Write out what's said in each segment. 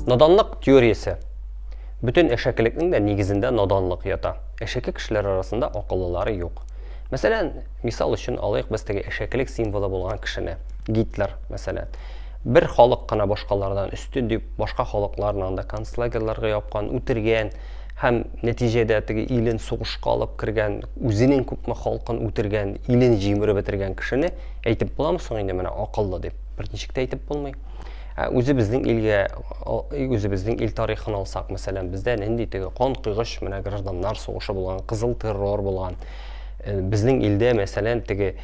Наданлык теориясе. Бөтен әшәкелекнең дә нигезендә наданлык ята. Әшәке кешеләр арасында акыллылары юк. Мәсәлән, мисал өчен алыйк без теге әшәкелек символы булган кешене, Гитлер, мәсәлән. Бер халык кына башкалардан өстен дип, башка халыкларны анда концлагерьларга япкан, үтергән һәм нәтиҗәдә теге илен сугышка алып кергән, үзенең күпме халкын үтергән, илен җимереп бетергән кешене әйтеп буламы соң инде менә акыллы дип? Берничек тә әйтеп булмый. Ә үзебезнең илгә, үзебезнең ил тарихын алсак, мәсәлән, бездә нинди теге канкойгыч менә гражданнар сугышы булган, кызыл террор булган. Безнең илдә, мәсәлән, теге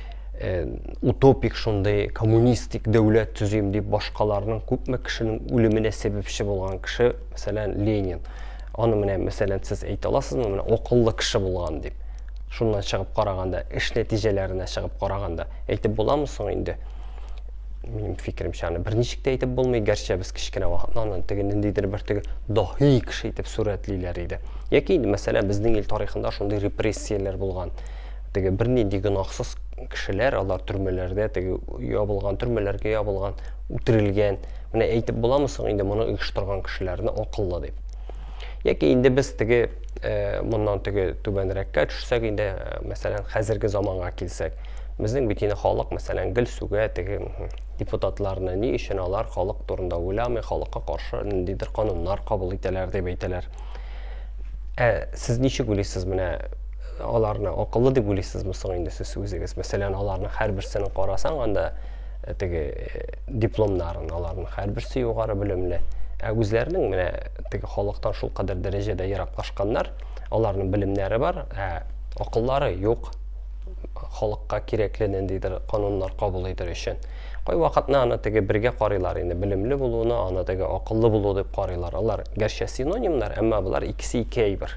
утопик шундый коммунистик дәүләт төзим дип башкаларның күпме кешенең үлеменә сәбәпче булган кеше, мәсәлән, Ленин. Аны менә, мәсәлән, сез әйтә аласызмы, менә акыллы кеше булган дип. Шуннан чыгып караганда, эш нәтиҗәләренә чыгып караганда, әйтеп буламы соң инде? Минем фикеремчә, аны берничек тә әйтеп булмый, гәрчә без кечкенә вакытта аны теге ниндидер бер теге даһи кеше итеп сурәтлиләр иде. Яки инде, мәсәлән, безнең ил тарихында шундый репрессияләр булган. Теге бернинди гөнаһсыз кешеләр, алар төрмәләрдә теге ябылган, төрмәләргә ябылган, үтерелгән. Менә әйтеп буламы соң инде моны оештырган кешеләрне акыллы дип? Яки инде без теге моннан теге түбәнрәккә төшсәк инде, мәсәлән, хәзерге заманга килсәк, безнең бит инде халык, мәсәлән, гел сүгә теге депутатларны, ни өчен алар халык турында уйламый, халыкка каршы ниндидер кануннар кабул итәләр дип әйтәләр. Ә сез ничек уйлыйсыз, менә аларны акыллы дип уйлыйсызмы соң инде сез үзегез? Мәсәлән, аларның һәрберсен карасаң, анда теге дипломнарын, аларның һәрберсе югары белемле. Ә үзләренең менә теге халыктан шулкадәр дәрәҗәдә ераклашканнар, аларның белемнәре бар, ә акыллары юк. Халыкка кирәкле ниндидер кануннар кабул итер өчен. Кайвакытны аны теге бергә карыйлар инде, белемле булуны, аны теге акыллы булу дип карыйлар. Алар гәрчә синонимнар, әмма болар икесе ике әйбер.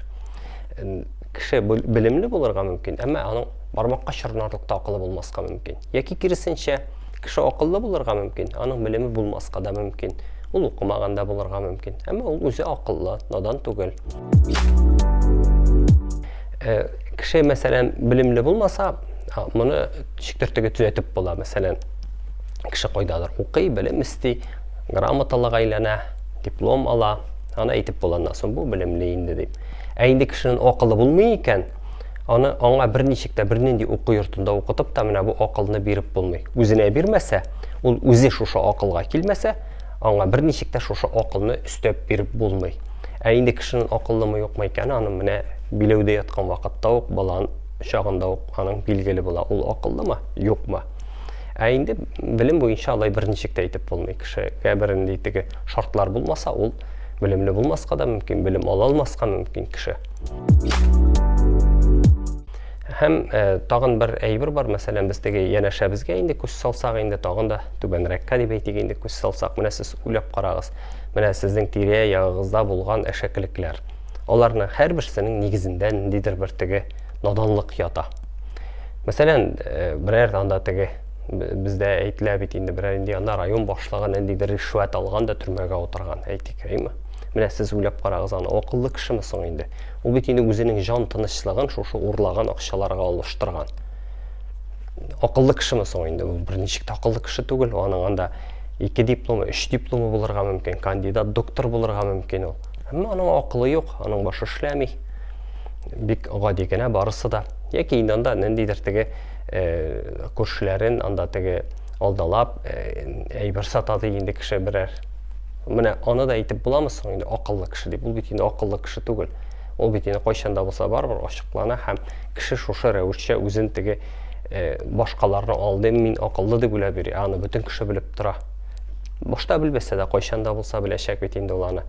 Кеше белемле булырга мөмкин, әмма аның бармакка чорнарлык та акылы булмаска мөмкин. Яки киресенчә, кеше акыллы булырга мөмкин, аның белеме булмаска да мөмкин. Ул укымаган да булырга мөмкин, әмма ул үзе акыллы, надан түгел. Кеше, мәсәлән, белемле булмаса, моны ничектер теге төзәтеп була. Мәсәлән, кеше кайдадыр укый, белем эсти, грамоталыга әйләнә, диплом ала, аны әйтеп була аннан соң бу белемле инде дип. Ә инде кешенең акылы булмый икән, аны аңа берничек тә бернинди уку йортында укытып та менә бу акылны биреп булмый. Үзенә бирмәсә, ул үзе шушы акылга килмәсә, аңа берничек тә шушы акылны өстәп биреп булмый. Ә инде кешенең акыллымы юкмы икәне аның менә биләүдә яткан вакытта ук, балан чагында ук аның билгеле була. Ул акыллымы, юкмы? Ә инде белем буенча алай берничек тә әйтеп булмый. Кешегә бернинди теге шартлар булмаса, ул белемле булмаска да мөмкин, белем ала алмаска мөмкин кеше. Һәм тагын бер әйбер бар, мәсәлән, без теге янәшәбезгә инде күз салсак, инде тагын да түбәнрәккә дип әйтик инде күз салсак, менә сез уйлап карагыз, менә сезнең тирә-ягыгызда булган әшәкелекләр. Аларның һәрберсенең нигезендә ниндидер бер теге наданлык ята. Мәсәлән, берәр анда теге бездә әйтелә бит инде, берәр инде анда район башлыгы ниндидер ришвәт алган да төрмәгә утырган, әйтик, әйме? Менә сез уйлап карагыз аны, акыллы кешеме соң инде? Ул бит инде үзенең җан тынычлыгын шушы урлаган акчаларга алыштырган. Акыллы кешеме соң инде? Ул берничек тә акыллы кеше түгел. Аның анда ике дипломы, өч дипломы булырга мөмкин, кандидат доктор булырга мөмкин ул. Әмма аның акылы юк, аның башы эшләми. Бик гади генә барысы да. Яки инде анда ниндидер теге күршеләрен анда теге алдалап, әйбер сата ди инде кеше берәр. Менә аны да әйтеп буламы соң инде акыллы кеше дип? Ул бит инде акыллы кеше түгел. Ул бит инде кайчан да булса барыбер ачыклана һәм кеше шушы рәвешчә үзен теге башкаларны алдыйм, мин акыллы дип уйлап йөри. Аны бөтен кеше белеп тора. Башта белмәсә дә, кайчан да булса беләчәк бит инде ул аны.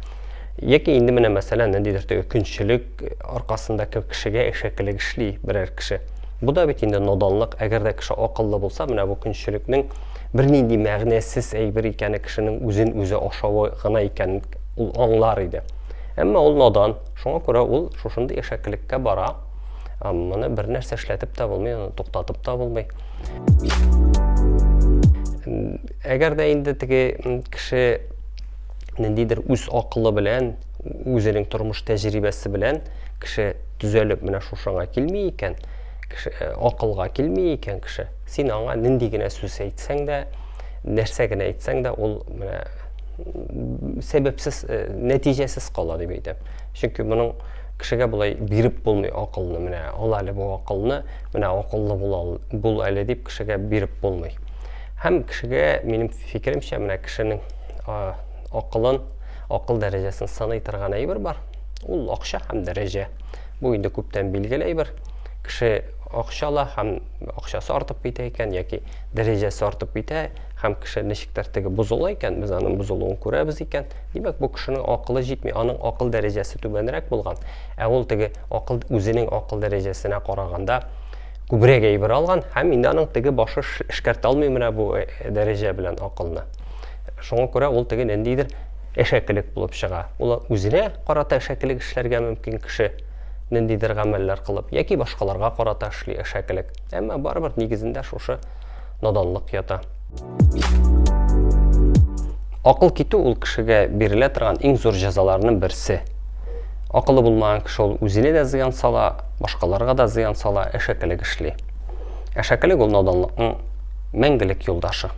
Яки инде менә мәсәлән, ниндидер теге көнчелек аркасында кешегә әшәкелек эшли берәр кеше. Бу да бит инде наданлык. Әгәр дә кеше акыллы булса, менә бу көнчелекнең бернинди мәгънәсез әйбер икәне, кешенең үзен үзе ашавы гына икәнен ул аңлар иде. Әмма ул надан, шуңа күрә ул шушындый әшәкелеккә бара. Моны бер нәрсә эшләтеп тә булмый, аны туктатып та булмый. Әгәр дә инде теге кеше ниндидер үз акылы белән, үзенең тормыш тәҗрибәсе белән кеше төзәлеп менә шушыңа килми икән, кеше акылга килми икән кеше, син аңа нинди генә сүз әйтсәң дә, нәрсә генә әйтсәң дә, ул менә сәбәпсез, э, нәтиҗәсез кала дип әйтәм. Чөнки моның кешегә болай биреп булмый акылны. Менә ал әле бу акылны, менә акыллы бул, бул әле дип кешегә биреп булмый. Һәм кешегә, минем фикеремчә, менә кешенең акылын, акыл дәрәҗәсен сыный торган әйбер бар. Ул акча һәм дәрәҗә. Бу инде күптән билгеле әйбер. Кеше акча ала һәм акчасы артып китә икән яки дәрәҗәсе артып китә һәм кеше ничектер теге бозыла икән, без аның бозылуын күрәбез икән, димәк, бу кешенең акылы җитми, аның акыл дәрәҗәсе түбәнрәк булган. Ә ул теге акыл үзенең акыл дәрәҗәсенә караганда күбрәк әйбер алган һәм инде аның теге башы эшкәртә алмый менә бу э, дәрәҗә белән акылны. Шуңа күрә ул теге ниндидер әшәкелек булып чыга. Ул үзенә карата әшәкелек эшләргә мөмкин кеше ниндидер гамәлләр кылып яки башкаларга карата эшли әшәкелек. Әмма барыбер нигезендә шушы наданлык ята. Акыл китү ул кешегә бирелә торган иң зур җәзаларның берсе. Акылы булмаган кеше ул үзенә дә зыян сала, башкаларга да зыян сала, әшәкелек эшли. Әшәкелек ул наданлыкның мәңгелек юлдашы.